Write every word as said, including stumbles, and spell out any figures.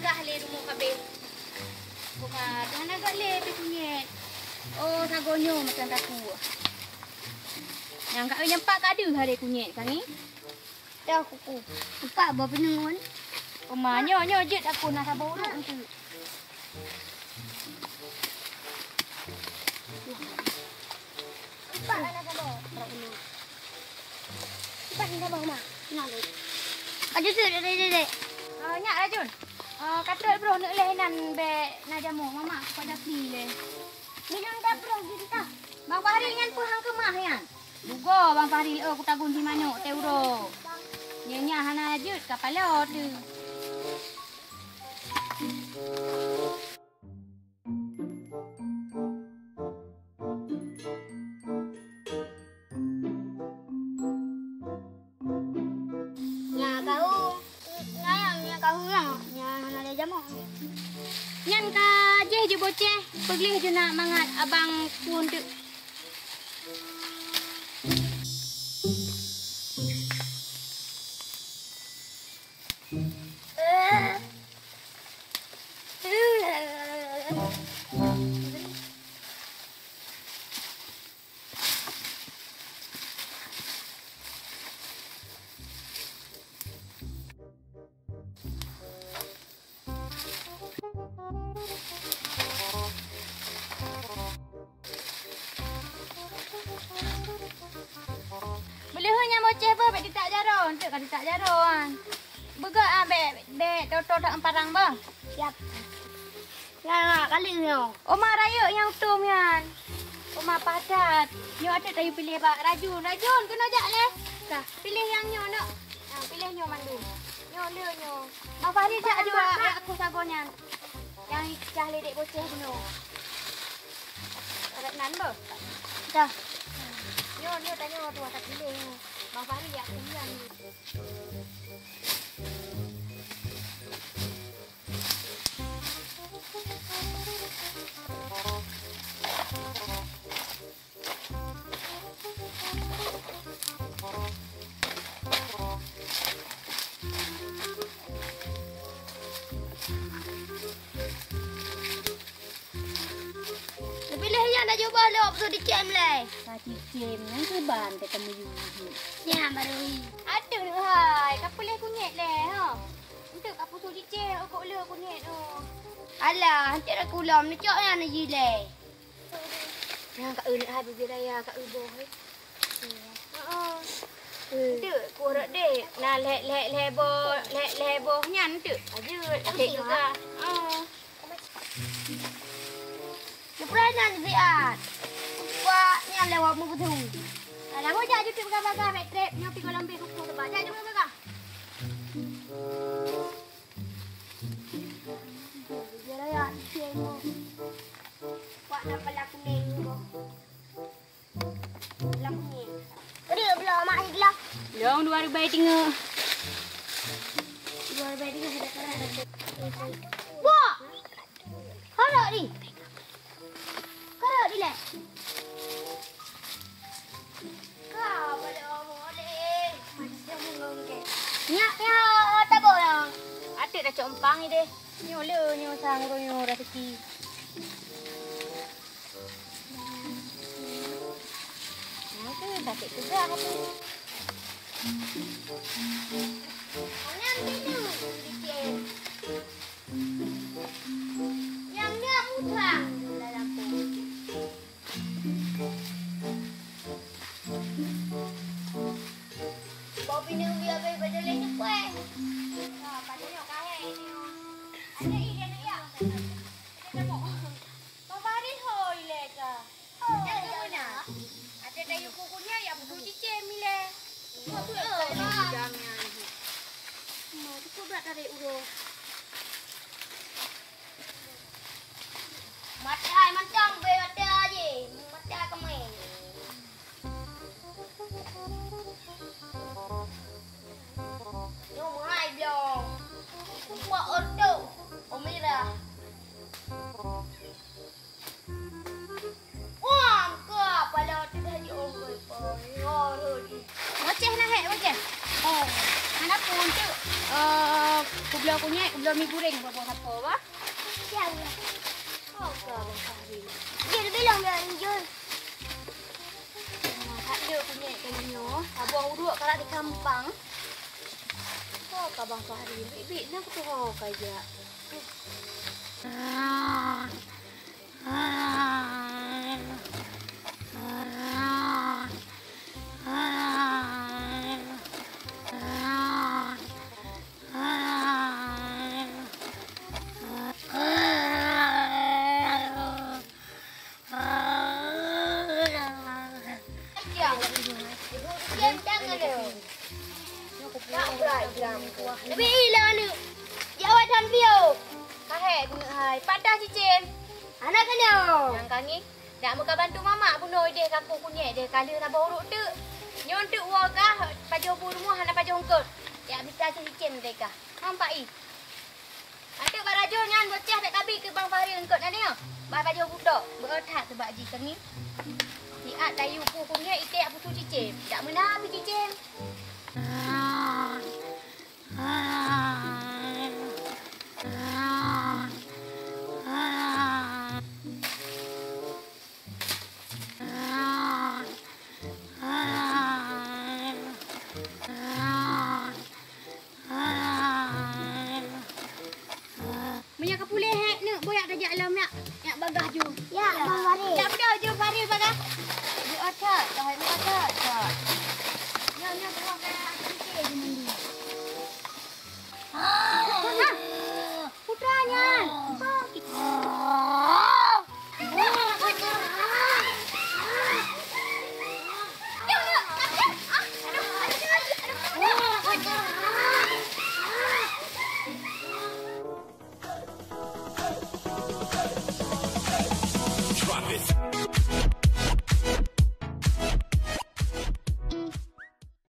Kah lé rumoh kabeh. Buka, hana gak lé pih kunyit. Oh, sagoe nyoe macam takue. Nyang ka nyampak ka deuh lé kunyit kah nyoe. Dah kuku. Empat boh peuneueng. Oma, nyoe, nyoe jeuet aku na saboh ureueng tu. Empat na saboh. Empat na saboh, Mak. Nah, dek. Aju tu, dek, dek, dek. Ah, nyak Rajun. Ah, ka trok broh neuk leh inan bèk na jamoe. Mamak aku pada pi leh. Minum dah broh di kita. Bang Fahri nyan peue han keumah nyan? Lugo Bang Fahri, oh, kutagun si manok teuh uroe. Nyan nyan hana jeuet ka paloe teuh. Nya kahu, nya, nya kahu nyan, nya hana lé jamoe. Nyan ka jih ju boceh, peugleh ju na mangat abang pun teuk. Beuleuheun nyang boceh beuh, bèk ditak jaroe, enteuk ka ditak jaroe, an. Beugöt, ah, bèk, bèk toto that parang beuh. Siap. Nyan, Mak, kali nyoe. Oma rayeuk nyang utom nyan. Oma padat. Nyoe até tayue piléh bak Rajun. Rajun, keunoe jak lé. Ka, piléh nyang nyoe, neuk. Ha, piléh nyoe mandum. Nyoe le nyoe. Bang Fahri jak juga, Mak, aku sagoe nyan. Nyang cah ledek boceh bunoe. Adat nan beuh. Dah. Nyoe, nyoe tanyoe tuha tapiléh nyoe. Bang Fahri jak kuliah nyoe. Tapi lheuh nyan na jubah lé wak peusu dicém lé. Ka cicém nyan keuban teuka meuyuh. Nyan baru hi. Aduh hai, ka puléh kunyét lé ha. Enteuk ka peusu dicém, oh, kok le kunyét oh. Alah, enteuk dah kulom neucok nyan neujilée. Nyang ka eu hai bubé raya ka eu boh hai. Heeh. Enteuk ku rot dek. Nah lhèe lhèe lhèe boh, lhèe lhèe boh nyan enteuk. Ajeut. Até juga. Heeh. Leupah nyan siat. Pak nyan lewat meubeutong. Alah ho jak jeuet bagah-bagah bèk trép nyoe pi goh lom bèk kuku sebab jak jeuet bagah-bagah. Bubé raya icie nyoe. Wak na pala kunéng nyoe. Pala kunéng. Tadi belah mak ni gelah. Long dua ribai tinga. Dua ribai tinga sudah sekarang. Wah! Karok ni. Karok ni leh. Ka pada Allah leh. Nyak nyak tabok ya. Atik dah cok empang ni deh. Nyoe le nyoe sang nyoe rezeki. Nyan tu sakit juga hati. Nyan tu. Nyang nyan mudah dalam tu. Bau pineu biar bayi pada lain cepat. Ha, pada nyok kahé ni. Ada i dia nak ya. Ada dah mau. Bang Fahri hoi le ka. Ada dah yuk kukunya ya betul cicim ile. Kau tu ya. Ma, tu kau berat dari uroe. Maté hai mantong, beu maté aja. Maté hai kemai. Nyoe meuhai biong. Empat orto. Omira. Wah, muka pala tu dah diongkoi. Oh, oh, oh, oh. Ngoceh nah, hek, ngoceh. Oh, mana pun tu. Eh, Kubloe kunyit, kubloe mi goreng buah-buah sapo bah. Siap lah. Oh, ka Bang Fahri. Jun, bilang biar Jun. Nah, tak ada kunyit kali nyoe. Saboh uruek karat di kampang. Oh, ka Bang Fahri. Bik-bik na kutuho ka jak. Tapi ilang aneuk. Jawai tan bio. Kahé keuneuk hai. Patah cicém. Aneuk keunoe. Nyang kangi. Dak meuka bantu mamak bunoe idéh kaku kunyit deh ka lheueh saboh uruek teuk. Nyoe teuk woe kah pajoh bu rumoh hana pajoh eungkot. Jak mita cicém deh kah. Nampak i. Ateuk bak rajoh nyan bocah bèk tabi keu Bang Fahri eungkot nyan nyoe. Bah pajoh bu tok. Beu'oh that teubak jih kangi. Siat tayu pu kunyit iték pusu cicém. Dak meuna pi cicém.